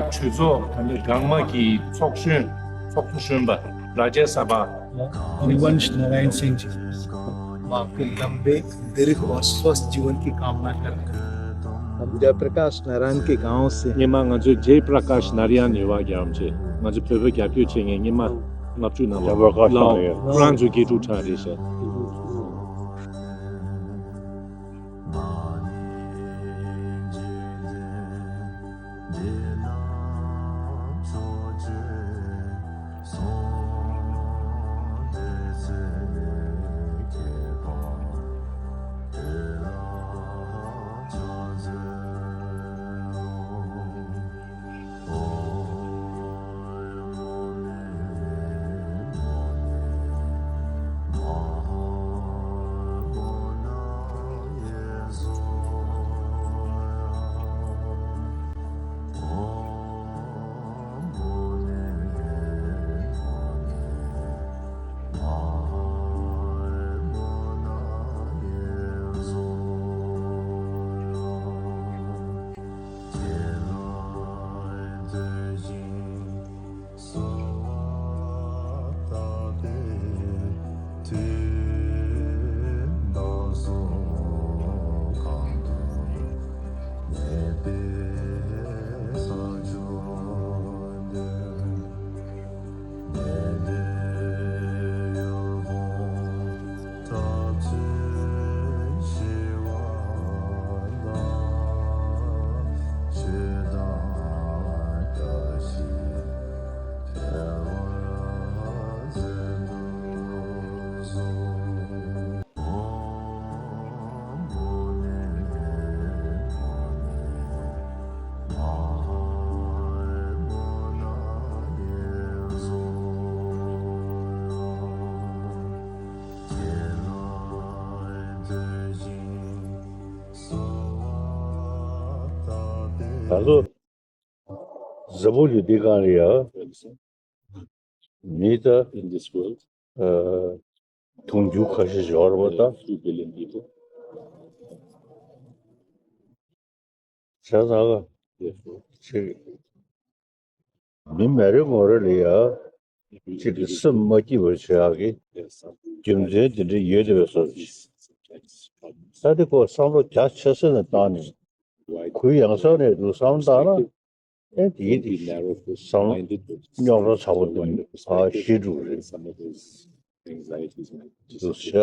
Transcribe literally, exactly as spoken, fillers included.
གྲོས་ཚོགས་ད་ལྟ་སྒང་མ་གི་ཚོགས་གཞོན་ཚོགས་གཙོ་གཞོན་པ་རཱ་ཇ་ས་བྷ། हरिवंश नारायण सिंह जी, आपके लंबे, दीर्घ और स्वस्थ जीवन की कामना करते हैं। हम जयप्रकाश नारायण के गांव से। སྔོན་མ་ང་ཚོས་ཇེ་པྲ་ཀཱཤ་ནཱ་ར་ཡན་ནས་ཡོང་བ་རྒྱབ་བྱས། ང་ཚོ་བོད་པ་རྒྱབ་སྐྱོར་བྱེད་མཁན་སྔོན་མ་ལྔ་བཅུ་ནང་ལ་ལའོ་ཁོ་རང་ཚོའི་དགེ་ཕྲུག་གྲས་རེད་ཤག་ད་ཚོ་འཛམ་བུ་གླིང་འདི་སྒང་ལ་ཡ། མི་ད། In this world, ཨ། དུང་ཕྱུར་ཁ་ཤས་ཤིག་ཡོད་རེད་པ་ད། There are few billion people. བྱས་ཙང་ཀ། Therefore, ཅིག་མི་མ་རེ་ངོ་རེ་ལ་ཡ། ཅིག་གི་སེམས་མ་སྐྱིད་པ་བྱེད་ཡག་གི་རྒྱུ་མཚན་དེ་འདྲ་ཡོད་བསྡད་པའི་བཟོ་ཞིག་ད་དེ་ཁོ་བསམ་བློ་རྒྱ་ཆེ་ས་ནས་བཏང་ནས། གུ་ཡངས་ས་ནས་འདུག་བསམ་བཏང་ན། ཨེ་དེའི་དེ་བསམ་བློ་རྙོག་དྲ་ཚ་པོ་འདུག་ཨ་ཞེ་དྲུག་རེད། འདུག་ཤ།